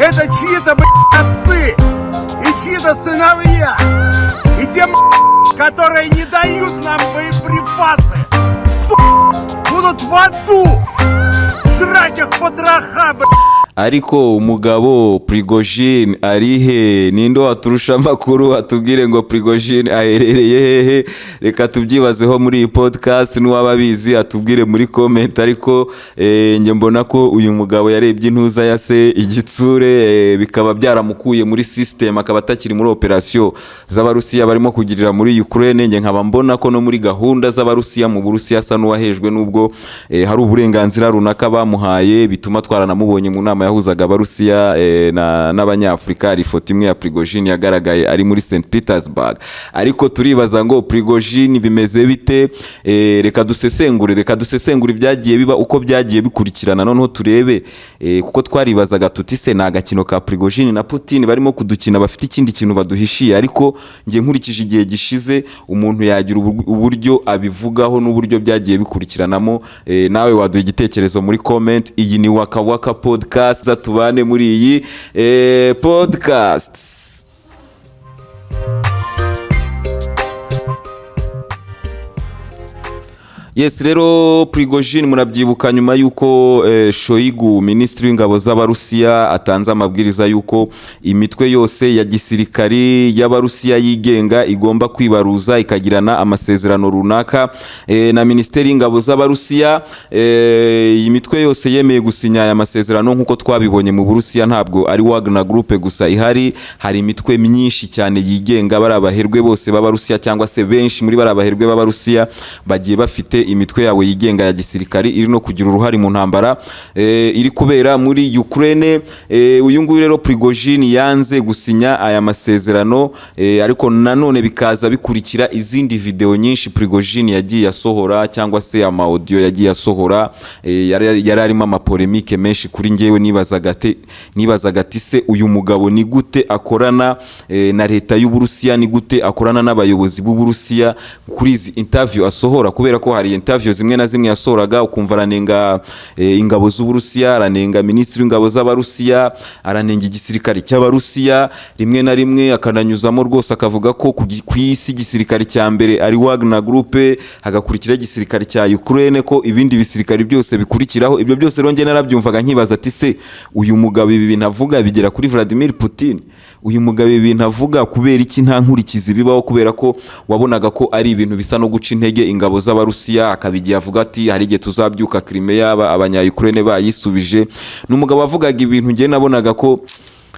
Это чьи-то, блядь, отцы и чьи-то сыновья. И те, блядь, которые не дают нам боеприпасы, будут в аду жрать их потроха, блядь. Ariko umugabo Prigojine ari he? Ninde waturusha amakuru atubwire ngo Prigojine aherereye hehe? Reka tubyibazeho muri iyi podcast, n'uwaba abizi atubwire muri comment. Ariko njye mbona ko uyu mugabo yarebye intuza ya se igitsure, bikaba byaramukuye muri system, akaba atakiri muri operation z'Abarusiya barimo kugirira muri Ukraine. Njye nkaba mbona ko no muri gahunda z'Abarusiya mu Burusiya asa n'uwahejwe, nubwo hari uburenganzira runaka bamuhaye, bituma twaranamubonye mu nama yahuzaga Abarusiya n'Abanyafurika. Hari ifoto imwe ya Prigojine yagaragaye ari muri St Petersburg. Ariko turibaza ngo Prigojine bimeze bite? Reka dusesengure ibyagiye biba, uko byagiye bikurikirana, noneho turebe, kuko twaribazaga tuti: "Se ni agakino ka Prigojine na Putin barimo kudukina, bafite ikindi kintu baduhishiye?" Ariko njye nkurikije igihe gishize, umuntu yagira uburyo abivugaho n'uburyo byagiye bikurikiranamo. Nawe waduha igitekerezo muri comment. Iyi ni Waka Waka Podcast, tubane muri iyi podcast. Yes, rero Prigojine murabyibuka, nyuma y'uko Shoigu, minisitiri w'ingabo z'Abarusiya, atanze amabwiriza y'uko imitwe yose ya gisirikari y'Abarusiya yigenga igomba kwibaruza, ikagirana amasezerano runaka na minisiteri y'ingabo z'Abarusiya, iyi mitwe yose yemeye gusinya aya masezerano. Nk'uko twabibonye, mu Burusiya ntabwo ari Wagner Group gusa ihari, hari imitwe myinshi cyane yigenga. Bari abaherwe bose b'Abarusiya, cyangwa se benshi muri bari abaherwe b'Abarusiya, bagiye bafite imitwe yabo yigenga ya gisirikari iri no kugira uruhare mu ntambara iri kubera muri Ukraine. Uyu nguyu rero Prigojine yanze gusinya aya masezerano, ariko nanone bikaza bikurikira izindi video nyinshi Prigojine yagiye asohora, cyangwa se ama audio yagiye asohora, yari arimo ama polémique menshi kuri njyewe. Nibazaga ati: "Se uyu mugabo ni gute akorana na leta y'Uburusiya? Ni gute akorana n'abayobozi b'Uburusiya kuri izi interview asohora?" Kubera ko hari interview zimwe na zimwe yasohoraga ukumva aranenga ingabo z'Uburusiya, aranenga minisitiri w'ingabo z'Abarusiya, aranenga igisirikare cy'Abarusiya, rimwe na rimwe akananyuzamo rwose akavuga ko ku isi igisirikare cya mbere ari Wagner Group, hagakurikiraho igisirikare cya Ukraine, ko ibindi bisirikare byose bikurikiraho. Ibyo byose rero njye narabyumvaga nkibaza ati: "Se uyu mugabo ibi bintu avuga bigera kuri Vladimir Putin? Uyu mugabo ibi bintu avuga, kubera iki nta nkurikizi bibaho?" Kubera ko wabonaga ko ari ibintu bisa no guca intege ingabo z'Abarusiya. Akaba igihe avuga ati: "Hari igihe tuzabyuka Crimea Abanya-Ukraine bayisubije." Ni umugabo wavugaga ibintu njye nabonaga ko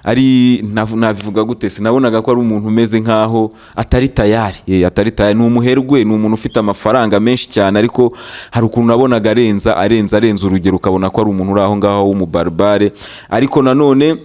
ari nabivuga gute se, nabonaga ko ari umuntu umeze nkaho atari tayari, atari tayari. Ni umuherwe, ni umuntu ufite amafaranga menshi cyane, ariko hari ukuntu nabonaga arenza arenza arenza urugero, ukabona ko ari umuntu uri aho ngaho w'umubarbare. Ariko nanone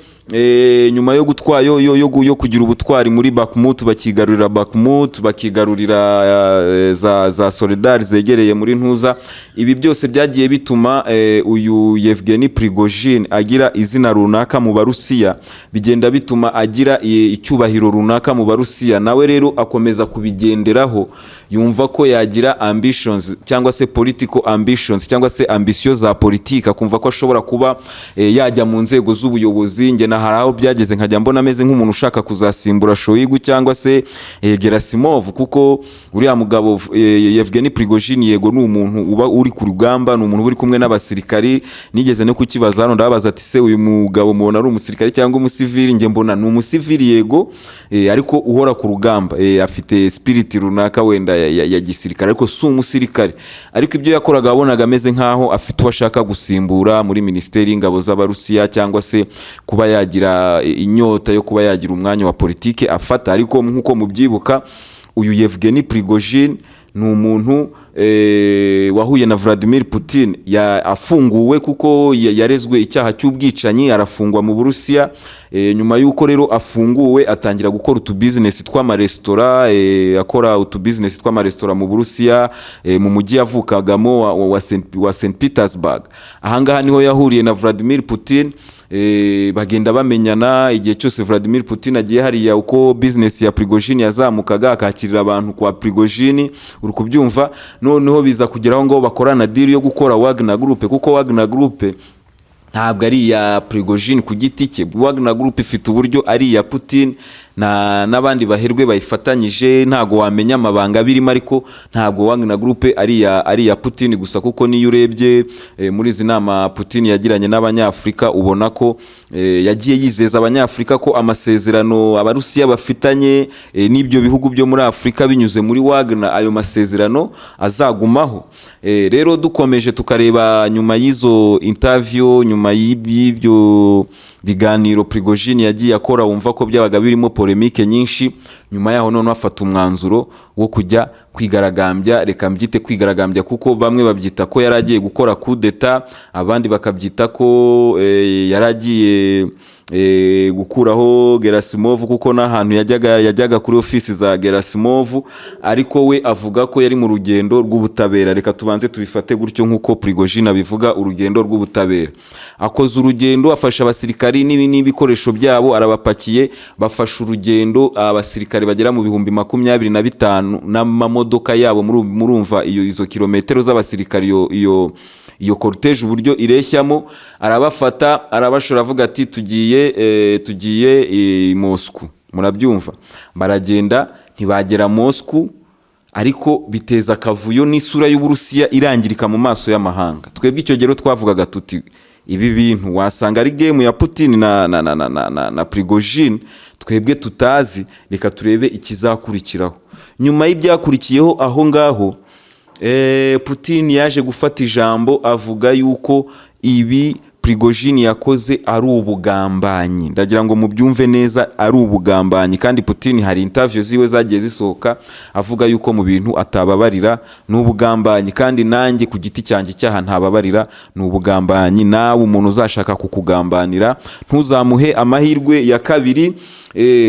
nyuma yo gutwa yo, yo, yo, yo kugira ubutwari muri Bakhmut, bakigarurira Bakhmut, bakigarurira za Soledar zegereye muri Ntuza, ibi byose byagiye bituma uyu Yevgeny Prigozhin agira izina runaka mu Barusiya, bigenda bituma agira icyubahiro runaka mu Barusiya. Nawe rero akomeza kubigenderaho, yumva ko yagira ambitions, cyangwa se political ambitions, cyangwa se ambition za politiki, akumva ko ashobora kuba yajya mu nzego z'ubuyobozi. Njye na hari aho byageze nkajya mbona ameze nk'umuntu ushaka kuzasimbura Shoigu cyangwa se Gerasimov, kuko uriya mugabo Yevgeny Prigozhin, yego ni umuntu uba uri ku rugamba, ni umuntu uri kumwe n'abasirikari. Nigeze no kukibaza hano, ndababaza ati: "Se uyu mugabo mubona ari umusirikari cyangwa umusivili?" Njye mbona ni umusivili yego, ariko uhora ku rugamba, afite spirit runaka wenda ya gisirikare, ariko si umusirikare. Ariko ibyo yakoraga wabonaga ameze nkaho afite uwo ashaka gusimbura muri minisiteri y'ingabo z'Abarusiya, cyangwa se kuba yagira inyota yo kuba yagira umwanya wa politike afata. Ariko nk'uko mubyibuka, uyu Yevgeny Prigozhin ni umuntu wahuye na Vladimir Putin afunguwe, kuko yarezwe icyaha cy'ubwicanyi arafungwa mu Burusiya. Nyuma y'uko rero afunguwe, atangira gukora utubizinesi tw'amaresitora, akora utubizinesi tw'amaresitora mu Burusiya, mu mujyi yavukagamo wa St Petersburg. Ahangaha niho yahuriye na Vladimir Putin, bagenda bamenyana. Igihe cyose Vladimir Putin agiye hariya, uko business ya Prigozhin yazamukaga, akakirira abantu kwa Prigozhin, uri kubyumva. Noneho biza kugeraho ngo bakorana deal yo gukora Wagner Group, kuko Wagner Group Ntabwo ari iya Prigozhin ku giti cye. Wagner Group ifite uburyo ari iya Putin na n'abandi baherwe bayifatanyije. Ntabwo wamenya amabanga birimo, ariko ntabwo Wagner Group ari iya Putin gusa, kuko niyo urebye muri izi nama Putin yagiranye n'Abanyafurika, ubona ko yagiye yizeza Abanyafurika ko amasezerano Abarusiya bafitanye n'ibyo bihugu byo muri Afurika binyuze muri Wagner, ayo masezerano azagumaho. Rero dukomeje tukareba nyuma y'izo interview, nyuma y'ibyo biganiro Prigozhin yagiye akora, wumva ko byabaga birimo polémique nyinshi. Nyuma yaho noneho afata umwanzuro wo kujya kwigaragambya. Reka mbyite kwigaragambya, kuko bamwe babyita ko yari agiye gukora kudeta, abandi bakabyita ko yari agiye gukuraho Gerasimov, kuko n'ahantu yajyaga kuri ofisi za Gerasimov, ariko we avuga ko yari mu rugendo rw'ubutabera. Reka tubanze tubifate gutyo nk'uko Prigozhin abivuga, urugendo rw'ubutabera. Akoze urugendo, afasha abasirikari n'ibikoresho byabo, arabapakiye, bafashe urugendo, abasirikari bagera mu 25,000 n'amamodoka yabo. Murumva iyo izo kilometero z'abasirikari, iyo cortège uburyo ireshyamo. Arabafata, arabashora, avuga ati tugiye i Moscou. Murabyumva, baragenda, ntibagera Moscou, ariko biteza akavuyo n'isura y'Uburusiya irangirika mu maso y'amahanga. Twebwe icyo gihe twavugaga tuti ibi bintu wasanga ari game ya Putin na Prigozhin twebwe tutazi. Reka turebe ikizakurikiraho. Nyuma y'ibyakurikiyeho aho ngaho, Putin yaje gufata ijambo, avuga yuko ibi Prigozhin yakoze ari ubugambanyi. Ndagira ngo mubyumve neza, ari ubugambanyi. Kandi Putin hari interview ziwe zagiye zisohoka avuga yuko mu bintu atababarira ni ubugambanyi. Kandi nanjye ku giti cyanjye, icyaha ntababarira ni ubugambanyi. Nawe umuntu uzashaka kukugambanira, ntuzamuhe amahirwe ya kabiri.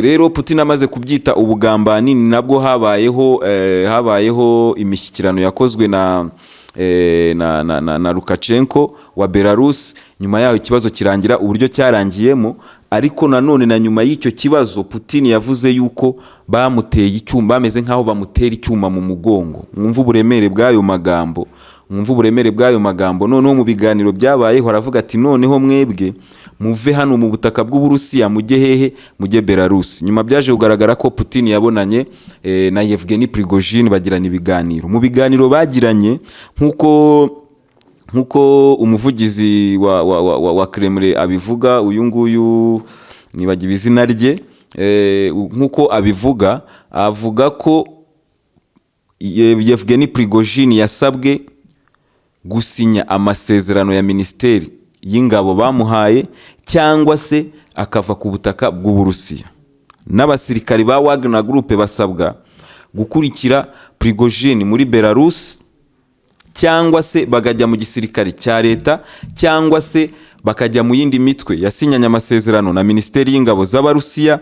Rero Putin amaze kubyita ubugambanyi, ni nabwo habayeho imishyikirano yakozwe na Lukashenko wa Belarus. Nyuma yaho ikibazo kirangira uburyo cyarangiyemo. Ariko nanone na nyuma y'icyo kibazo, Putin yavuze yuko bamuteye icyuma, bameze nk'aho bamutera icyuma mu mugongo. Mwumve uburemere bw'ayo magambo, mwumve uburemere bw'ayo magambo. Noneho mu biganiro byabayeho aravuga ati noneho mwebwe muve hano mu butaka bw'Uburusiya, mujye hehe? Mujye Belarus. Nyuma byaje kugaragara ko Putin yabonanye na Yevgeny Prigozhin, bagirana ibiganiro. Mu biganiro bagiranye, nk'uko umuvugizi wa Kremlin abivuga, uyu nguyu nibagiwe izina rye, nk'uko abivuga, avuga ko Yevgeny Prigozhin yasabwe gusinya amasezerano ya minisiteri y'ingabo bamuhaye, cyangwa se akava ku butaka bw'Uburusiya. N'abasirikari ba Wagner Group basabwa gukurikira Prigozhin muri Belarus, cyangwa se bakajya mu gisirikare cya leta, cyangwa se bakajya mu yindi mitwe yasinyanye amasezerano na minisiteri y'ingabo z'Abarusiya,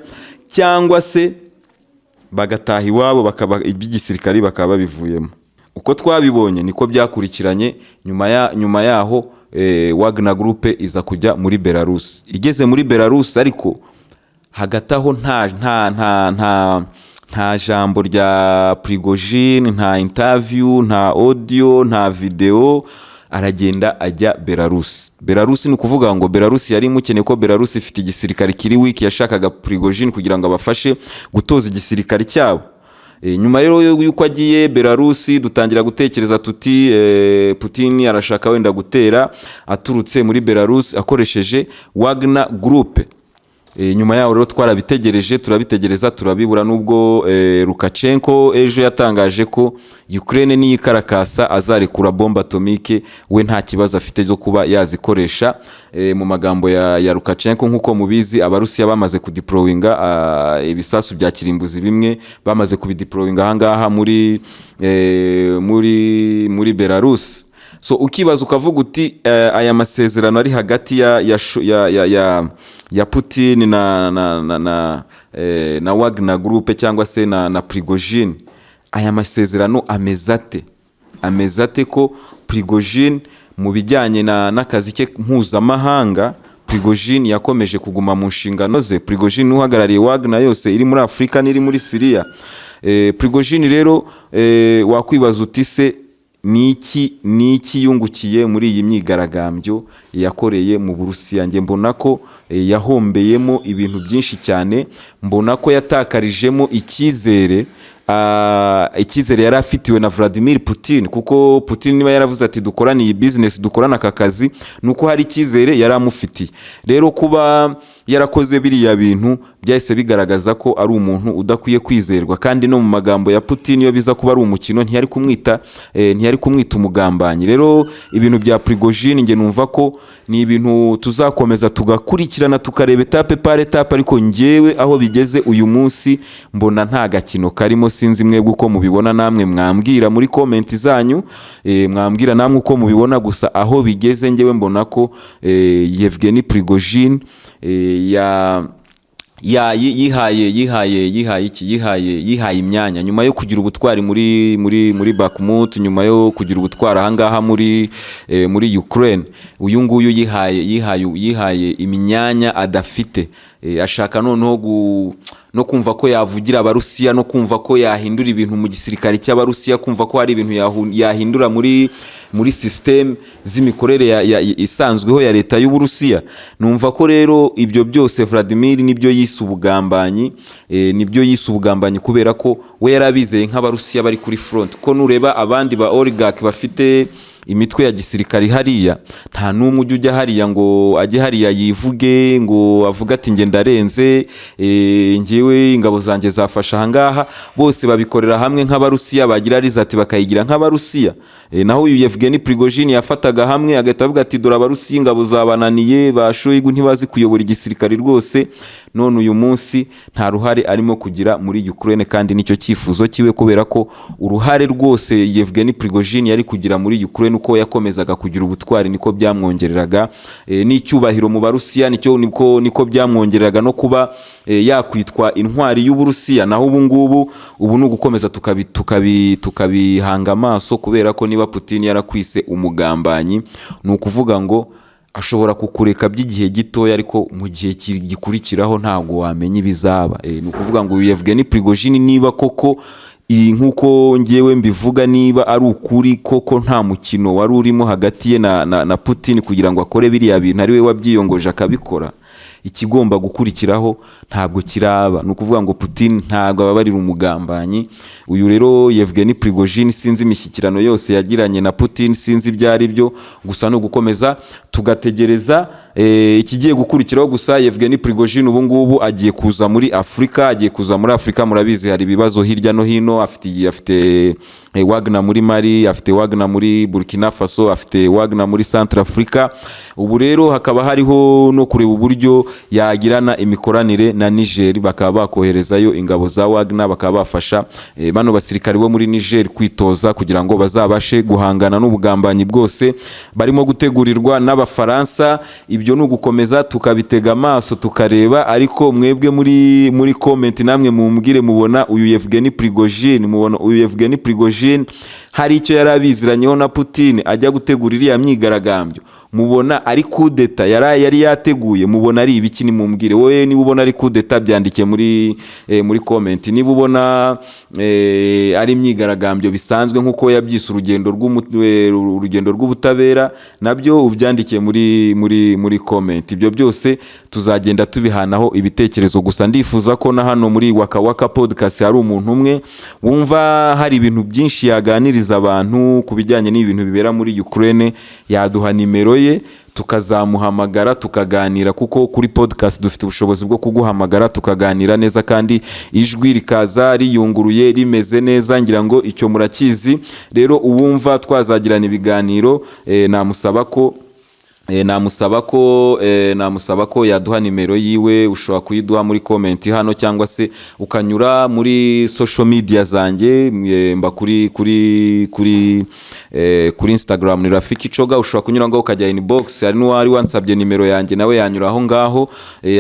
cyangwa se bagataha iwabo, bakaba iby'igisirikari bakaba babivuyemo. Uko twabibonye niko byakurikiranye. Nyuma yaho Wagner Group iza kujya muri Belarus. Igeze muri Belarus, ariko hagati aho nta jambo rya Prigozhin, nta interview, nta audio, nta video. Aragenda ajya Belarus. Belarus ni ukuvuga ngo Belarus yari imukeneye, ko Belarus ifite igisirikare kiri weak. Yashakaga Prigozhin kugira ngo abafashe gutoza igisirikare cyabo. Nyuma rero y'uko agiye Belarus, dutangira gutekereza tuti Putin arashaka wenda gutera aturutse muri Belarus akoresheje Wagner Group. Nyuma yaho rero twarabitegereje, turabitegereza, turabibura, nubwo Lukashenko ejo yatangaje ko Ukraine niyikarakasa azarekura bombe atomique, we nta kibazo afite zo kuba yazikoresha. Mu magambo ya Lukashenko, nk'uko mubizi, Abarusiya bamaze kudeployinga ibisasu bya kirimbuzi, bimwe bamaze kubideployinga ahangaha muri Belarus. So ukibaza ukavuga uti aya masezerano ari hagati ya Putin na Wagner Group cyangwa se na Prigozhin, aya masezerano ameze ate? Ameze ate ko Prigozhin mu bijyanye n'akazi ke mpuzamahanga, Prigozhin yakomeje kuguma mu nshingano ze? Prigozhin uhagarariye Wagner yose iri muri Afurika n'iri muri Siriya. Prigozhin rero, wakwibaza uti se Niki yungukiye muri iyi myigaragambyo yakoreye mu Burusiya? Njye mbona ko yahombeyemo ibintu byinshi cyane. Mbona ko yatakarijemo icyizere yari afitiwe na Vladimir Putin, kuko Putin niba yaravuze ati dukorane iyi business, dukorane aka kazi, ni uko hari icyizere yari amufitiye. Rero kuba yarakoze biriya bintu byahise bigaragaza ko ari umuntu udakwiye kwizerwa. Kandi no mu magambo ya Putin, iyo biza kuba ari umukino ntiyari kumwita umugambanyi. Rero ibintu bya Prigojine, njye numva ko ni ibintu tuzakomeza tugakurikirana, tukareba étape par étape, ariko njyewe aho bigeze uyu munsi mbona nta gakino karimo. Sinzi mwebwe uko mubibona, namwe mwambwira muri comment zanyu, mwambwira namwe uko mubibona. Gusa aho bigeze njyewe mbona ko Yevgeny Prigojine ya ya yi- yihaye yihaye yihaye iki yihaye yihaye imyanya nyuma yo kugira ubutwari muri Bakhmut, nyuma yo kugira ubutwari ahangaha muri Ukraine. Uyu nguyu yihaye imyanya adafite. Ashaka noneho no kumva ko yavugira Abarusiya, no kumva ko yahindura ibintu mu gisirikare cy'Abarusiya, kumva ko hari ibintu yahindura muri système z'imikorere isanzweho ya leta y'Uburusiya. Numva ko rero ibyo byose Vladimir nibyo yise ubugambanyi, nibyo yise ubugambanyi kubera ko we yari abizeye nk'Abarusiya bari kuri front. Ko nureba abandi ba oligarch bafite imitwe ya gisirikare hariya, nta n'umwe ujya hariya ngo ajye hariya yivuge, ngo avuge ati njye ndarenze, njyewe ingabo zanjye zafashe ahangaha. Bose babikorera hamwe nk'Abarusiya, bagira result bakayigira nk'Abarusiya. Naho uyu Yevgeny Prigojine yafataga hamwe agahita avuga ati dore Abarusiya ingabo zabananiye, ba Shoigu ntibazi kuyobora igisirikare rwose. None uyu munsi nta ruhare arimo kugira muri Ukraine, kandi nicyo cyifuzo cyiwe, kubera ko uruhare rwose Yevgeny Prigojine yari kugira muri Ukraine, uko yakomezaga kugira ubutwari niko byamwongereraga n'icyubahiro mu Barusiya, nicyo niko byamwongereraga no kuba yakwitwa intwari y'Uburusiya. Naho ubu ngubu, ubu ni ugukomeza tukabihanga amaso, kubera ko niba Putin yarakwise umugambanyi, ni ukuvuga ngo ashobora kukureka by'igihe gitoya, ariko mu gihe gikurikiraho ntabwo wamenya ibizaba. Ni ukuvuga ngo uyu Yevgeny Prigojine, niba koko iyi nk'uko ngewe mbivuga, niba ari ukuri koko nta mukino wari urimo hagati ye na Putin kugira ngo akore biriya bintu, ari we wabyiyongoje akabikora, ikigomba gukurikiraho ntabwo kiraba. Ni ukuvuga ngo Putin ntabwo ababarira umugambanyi. Uyu rero Yevgeny Prigojine, sinzi imishyikirano yose yagiranye na Putin, sinzi ibyo ari byo, gusa ni ugukomeza tugategereza ikigiye gukurikiraho. Gusa Yevgeny Prigojine ubu ngubu agiye kuza muri Afurika, agiye kuza muri Afurika. Murabizi hari ibibazo hirya no hino. Afite Wagner muri Mali, afite Wagner muri Burkina Faso, afite Wagner muri Centrafrica. Ubu rero hakaba hariho no kureba uburyo yagirana imikoranire na Niger, bakaba bakoherezayo ingabo za Wagner, bakaba bafasha bano basirikari bo muri Niger kwitoza kugira ngo bazabashe guhangana n'ubugambanyi bwose barimo gutegurirwa n'Abafaransa. Ibyo ni ugukomeza tukabitega amaso tukareba. Ariko mwebwe muri comment namwe mumbwire, mubona uyu Yevgeny Prigojine, mubona uyu Yevgeny Prigojine hari icyo yari abiziranyeho na Putin ajya gutegura iriya myigaragambyo? Mubona ari kudeta yari yateguye? Mubona ari ibiki? Nimumbwire. Wowe niba ubona ari kudeta, byandike muri comment. Niba ubona ari imyigaragambyo bisanzwe nk'uko yabyise urugendo rw'ubutabera, nabyo ubyandike muri comment. Ibyo byose tuzagenda tubihanaho ibitekerezo. Gusa ndifuza ko na hano muri Waka Waka Podcast hari umuntu umwe wumva hari ibintu byinshi yaganiriza abantu ku bijyanye n'ibintu bibera muri Ukraine, yaduha nimero ye tukazamuhamagara tukaganira, kuko kuri podcast dufite ubushobozi bwo kuguhamagara tukaganira neza kandi ijwi rikaza riyunguruye, rimeze neza. Ngira ngo icyo murakizi. Rero uwumva twazagirana ibiganiro, namusaba ko yaduha nimero yiwe. Ushobora kuyiduha muri comment hano cyangwa se ukanyura muri social media zanjye. Mba kuri Instagram ni Rafiki Coga. Ushobora kunyura ngaho ukajya inbox. Hari n'uwari wansabye nimero yanjye, nawe yanyura aho ngaho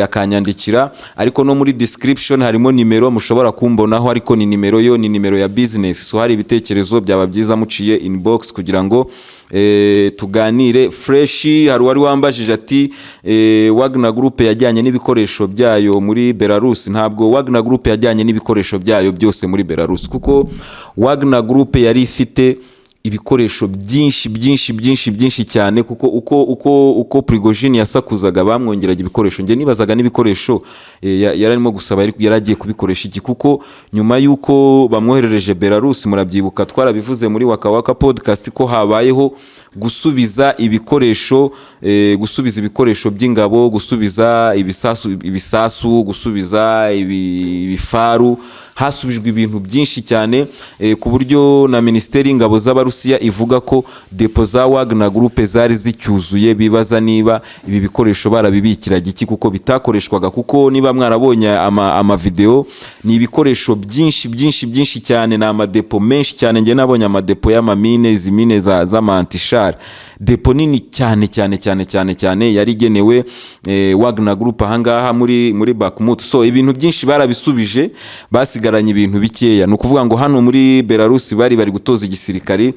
akanyandikira. Ariko no muri description harimo nimero mushobora kumbonaho, ariko ni nimero yo ni nimero ya business. So hari ibitekerezo, byaba byiza muciye inbox kugira ngo tuganire fresh. Hari uwari wambajije ati Wagner Group yajyanye n'ibikoresho byayo muri Belarus? Ntabwo Wagner Group yajyanye n'ibikoresho byayo byose muri Belarus, kuko Wagner Group yari ifite ibikoresho byinshi byinshi byinshi byinshi cyane, kuko uko Prigojine yasakuzaga bamwongeraga ibikoresho. Njye nibazaga n'ibikoresho yari arimo gusaba yari agiye kubikoresha iki, kuko nyuma y'uko bamwoherereje Belarus, murabyibuka twarabivuze muri Waka Waka Podcast ko habayeho gusubiza ibikoresho, gusubiza ibikoresho by'ingabo, gusubiza ibisasu, gusubiza ibifaru. Hasubijwe ibintu byinshi cyane, ku buryo na Minisiteri y'Ingabo z'Abarusiya ivuga ko depo za Wagner Group zari zicyuzuye. Bibaza niba ibi bikoresho barabibikiraga iki, kuko bitakoreshwaga, kuko niba mwarabonye amavideo, ni ibikoresho byinshi byinshi byinshi cyane, ni amadepo menshi cyane. Njye nabonye amadepo y'amamine, izi mine z'ama anti-char, depo nini cyane cyane cyane cyane cyane yari igenewe Wagner Group ahangaha muri Bakhmut. So ibintu byinshi barabisubije, basigaranye ibintu bikeya. Ni ukuvuga ngo hano muri Belarus bari gutoza igisirikari,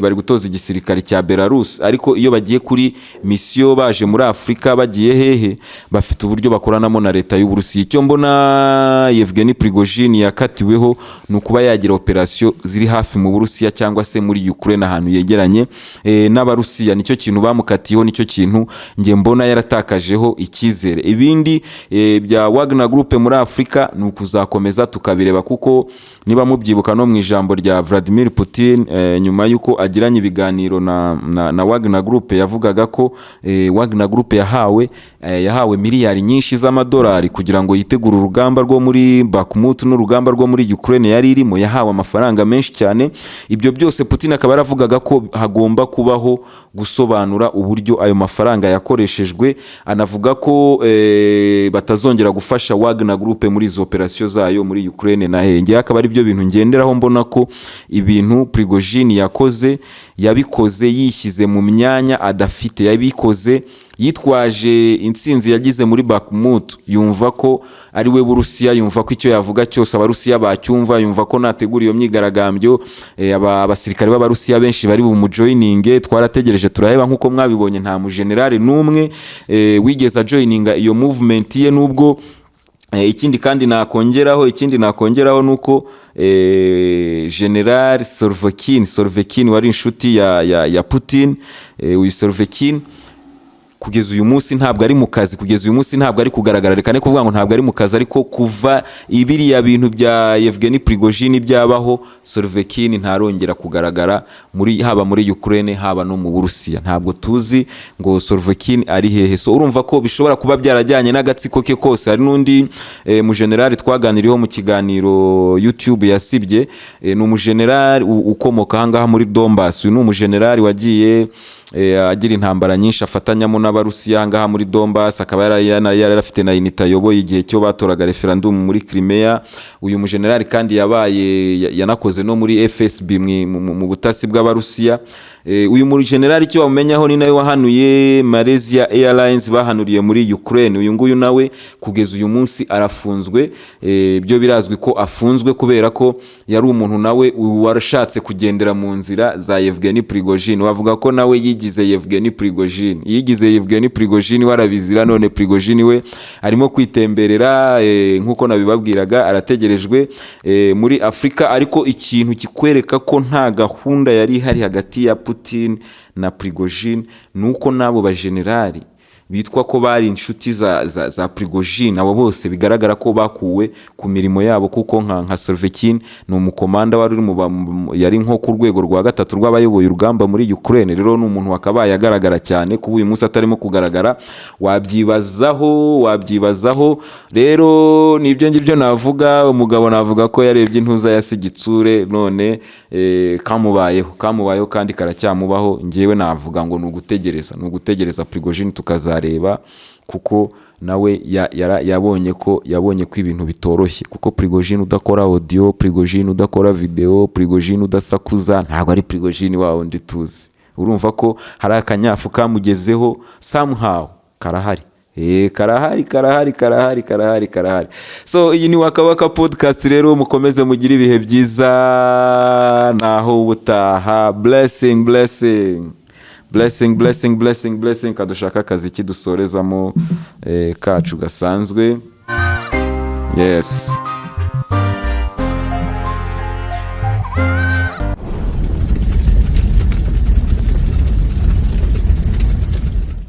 bari gutoza igisirikari cya Belarus, ariko iyo bagiye kuri misiyo, baje muri Afurika, bagiye hehe, bafite uburyo bakoranamo na leta y'Uburusiya. Icyo mbona Yevgeny Prigozhin yakatiweho ni ukuba yagira operasiyo ziri hafi mu Burusiya cyangwa se muri Ukraine, ahantu yegeranye n'Abarusiya. Nicyo kintu bamukatiyeho, nicyo kintu njye mbona yaratakajeho icyizere. Ibindi bya Wagner Group muri Afurika ni ukuzakomeza tukabireba, kuko niba mubyibuka no mu ijambo rya Vladimir Putin, nyuma y'uko agiranye ibiganiro na Wagner Group, yavugaga ko Wagner Group yahawe miliyari nyinshi z'amadolari kugira ngo yitegure urugamba rwo muri Bakhmut n'urugamba rwo muri Ukraine yari irimo. Yahawe amafaranga menshi cyane. Ibyo byose Putin akaba yaravugaga ko hagomba kubaho gusobanura uburyo ayo mafaranga yakoreshejwe, anavuga ko batazongera gufasha Wagner Group muri izo operasiyo zayo muri Ukraine na hehe. Akaba ari byo bintu ngenderaho mbona ko ibintu Prigozhin yakoze, yabikoze yishyize mu myanya adafite, yabikoze yitwaje intsinzi yagize muri Bakhmut, yumva ko ari we Burusiya, yumva ko icyo yavuga cyose Abarusiya bacyumva, yumva ko nategura iyo myigaragambyo abasirikare b'Abarusiya benshi bari bumujoyininge. Twarategereje turaheba. Nk'uko mwabibonye, nta mujenerali n'umwe wigeze ajoyininga iyo movement ye. Nubwo ikindi nakongeraho nuko General Surovikin wari inshuti ya Putin, uyu Surovikin kugeza uyu munsi ntabwo ari mu kazi, kugeza uyu munsi ntabwo ari kugaragara. Reka ne kuvuga ngo ntabwo ari mu kazi, ariko kuva ibiriya bintu bya Yevgeny Prigozhin byabaho, Surovikin ntarongera kugaragara muri, haba muri Ukraine, haba no mu Burusiya. Ntabwo tuzi ngo Surovikin ari hehe. So urumva ko bishobora kuba byarajyanye n'agatsiko ke kose. Hari n'undi mujenerali twaganiriyeho mu kiganiro YouTube yasibye, ni umujenerali ukomoka ahangaha muri Donbass. Uyu ni umujenerali wagiye agira intambara nyinshi afatanyamo n'Abarusiya ahangaha muri Donbass, akaba yari afite na unité ayoboye igihe cyo batoraga referendum muri Crimea. Uyu mujenerali kandi yabaye yanakoze no muri FSB, mu butasi bw'Abarusiya. Uyu mujenerali icyo wamumenyaho ni nawe wahanuye Malaysia Airlines bahanuriye muri Ukraine. Uyu nguyu nawe kugeza uyu munsi arafunzwe. Byo birazwi ko afunzwe kubera ko yari umuntu nawe warashatse kugendera mu nzira za Yevgeny Prigozhin. Bavuga ko nawe yigize Yevgeny Prigozhin, yigize Yevgeny Prigozhin warabizira. None Prigozhin we arimo kwitemberera, nk'uko nabibabwiraga, arategerejwe muri Afurika. Ariko ikintu kikwereka ko nta gahunda yari ihari hagati ya Putin na Prigozhin ni uko n'abo bajenerali bitwa ko bari inshuti za Prigozhin, abo bose bigaragara ko bakuwe ku mirimo yabo, kuko nka Surovikin ni umukomanda wari uri yari nko ku rwego rwa gatatu rw'abayoboye urugamba muri Ukraine. Rero ni umuntu wakabaye agaragara cyane. Kuba uyu munsi atarimo kugaragara, wabyibazaho. Rero nibyo ngibyo navuga. Umugabo navuga ko yarebye intuza ya Sigitsure, none kamubayeho kandi karacyamubaho. Ngewe navuga ngo ni ugutegereza, ni ugutegereza Prigozhin tukazareba, kuko nawe yabonye ko ibintu bitoroshye, kuko Prigozhin udakora audio, Prigozhin udakora video, Prigozhin udasakuza, ntabwo ari Prigozhin wa wundi tuzi. Urumva ko hari akanyafu kamugezeho somehow, karahari. Karahari, karahari, karahari, karahari, karahari. So iyi ni Waka Waka Podcast. Rero mukomeze mugire ibihe byiza, naho ubutaha. Blessing, blessing, blessing, blessing, blessing, blessing. Kadushaka akazi kidusorezamo kacu gasanzwe. Yes.